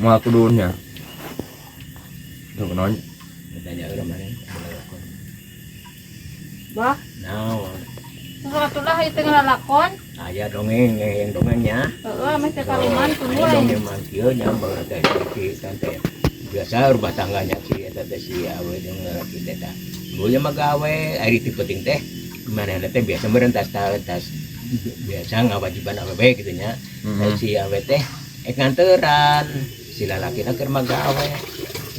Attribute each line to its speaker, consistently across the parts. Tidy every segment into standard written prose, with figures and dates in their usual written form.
Speaker 1: Moal kudunya. Tuh naon?
Speaker 2: Tanya urang mana lalakon.
Speaker 3: Bah,
Speaker 2: Naon?
Speaker 3: Sesuatu lah itu ngelalakon.
Speaker 2: Aya dongeng yang dongengnya.
Speaker 3: Heeh, meh teh kaluman tunggu.
Speaker 2: Aya dongeng mah kieu nya, baru teh si tante. Biasa rumah tangganya si eta teh, si awe jeung lalaki teh tah. Dulunya mah gawe, ari ti penting teh gimana teh, biasa meureun tas tas biasa ngawajiban awewe gitu nya. Si awe teh ek nganteran, si lalaki na keur magawe.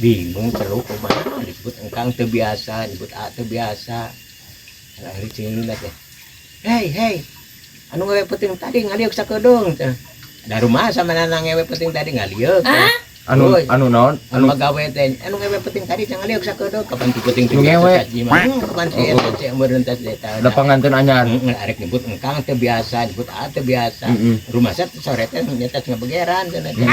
Speaker 2: Bingung perlu kumaha, disebut engkang teu biasa, disebut a teu biasa. Akhirnya cing teh, "Hei, hei, anu ngewe penting tadi ngaliuk sakedeung teh." Da rumah sama nana ngewe penting tadi ngaliuk.
Speaker 1: Anu
Speaker 2: Oi.
Speaker 1: anu naon?
Speaker 2: Anu magawe teh, anu ngewe penting tadi teh ngaliuk sakedeung, kapan ti penting teh
Speaker 1: Nu ngewe?
Speaker 2: Kapan si eta si meureun teh eta.
Speaker 1: Ada panganten anyar.
Speaker 2: Heeh, arek nyebut engkang teu biasa, nyebut a teu biasa. Rumah saya sore teh nyata ngabegeran cenah teh.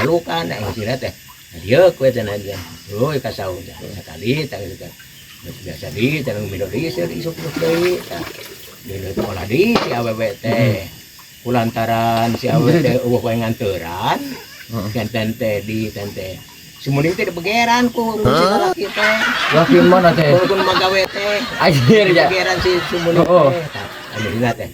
Speaker 2: Jalukan anu sina teh. Dieu we cenah teh. Euy, kasaung sakali tah gitu teh. Geus biasa di teh minum deui isuk-isuk deui tah. Minum teh olah deui si awewe teh. Kulantaran si awewe teh euweuh wae nganteran. Ganten teh di ten teh. Si Muning teh dibegeran ku si lalaki teh.
Speaker 1: Laki mana teh?
Speaker 2: Ku magawe teh.
Speaker 1: Anjir ya.
Speaker 2: Dibegeran si Muning teh. Tah, anu dina teh.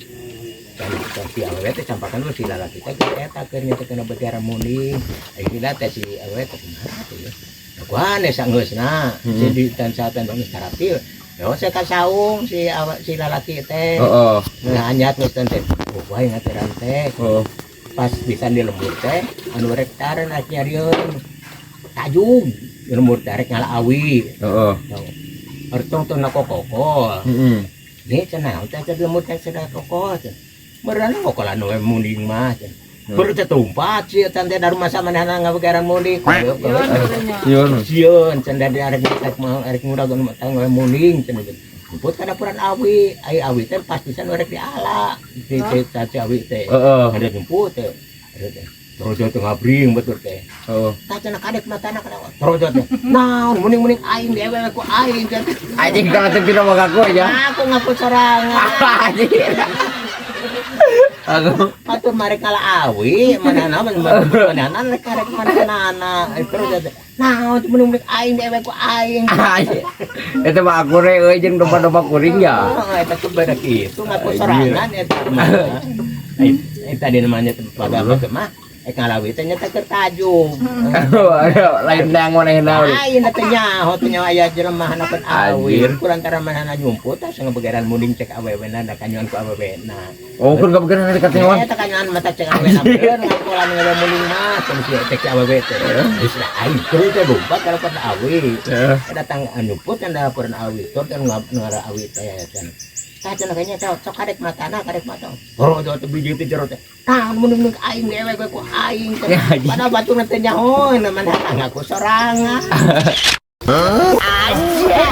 Speaker 2: Kan kan si awewe teh campakan ku si lalaki teh keur eta keur nya teh kena begeran Muning. Ayeuna teh si awewe teh kumaha tuh ya. Nah, kuane sanggeusna si di tan saatan geus taratil. Yo saya kasaung si awe, si lalaki teh. Nah, anyat geus teh. Oh, wae ngateran teh. Pas bisa di lembur teh anu rek taran rek nyarieun tajug di lembur teh rek ngala awi. Artong tong nakokokol. Nih cenah teh teh di lembur teh cenah kokol cenah. Meureun kokolan we munding mah cenah. Baru teh tumpat si eta teh dari masa manehna ngabegaran munding.
Speaker 3: Yeun meureunnya.
Speaker 1: Sieun.
Speaker 2: Sieun cenah di arek rek mau arek murag anu mah tang munding cenah. Jemput ka dapuran awi, ai awi teh pas pisan rek diala. Si si si awi teh. Ada jemput teh. Ada teh. Terus teh ngabring betul teh. Tah cenah kadek matana kana. Terus teh. Naon muning-muning aing diewe ku aing teh.
Speaker 1: Anjing, kalau teh pira ngaku aja.
Speaker 2: Aku ngaku sorangan.
Speaker 1: Anjir. Aku
Speaker 2: Atur mari kala awi, mana mana mana rek rek mana terus teh. Naon muning-muning aing diewe ku aing.
Speaker 1: Anjir. Itu mah aku re euy jeung domba-domba kuring ya.
Speaker 2: Oh, eta tuh beda kitu ngaku sorangan eta mah. Eh, tadi namanya pada apa mah? Eh, ngalawi teh nya teh keur tajug.
Speaker 1: Aduh, lain yang manehna.
Speaker 2: Lain teh nyaho teh nyaho aya jelema hanapan awi.
Speaker 1: Anjir.
Speaker 2: Kulantaran manehna nyumput tah ngabegeran munding cek awewena da kanyuan ku awewena.
Speaker 1: Oh, kun kabegeran dekat nyawan.
Speaker 2: Eta kanyuan mata cek awewena bener ngakolan ngawe munding mah cenah si cek si awewe teh. Geus lah aing terus teh lompat ka dapuran awi. Datang nyumput kan dapuran awi, tur teh ngara awi teh cenah. Tah cenah kayaknya sok sok kadek matana, kadek mata. Boro teh biji teh jero teh. Tah mun aing dewek we ku aing teh.
Speaker 1: Ya, anjing.
Speaker 2: Padahal batur teh nyaho mana ngaku sorangan. Anjir.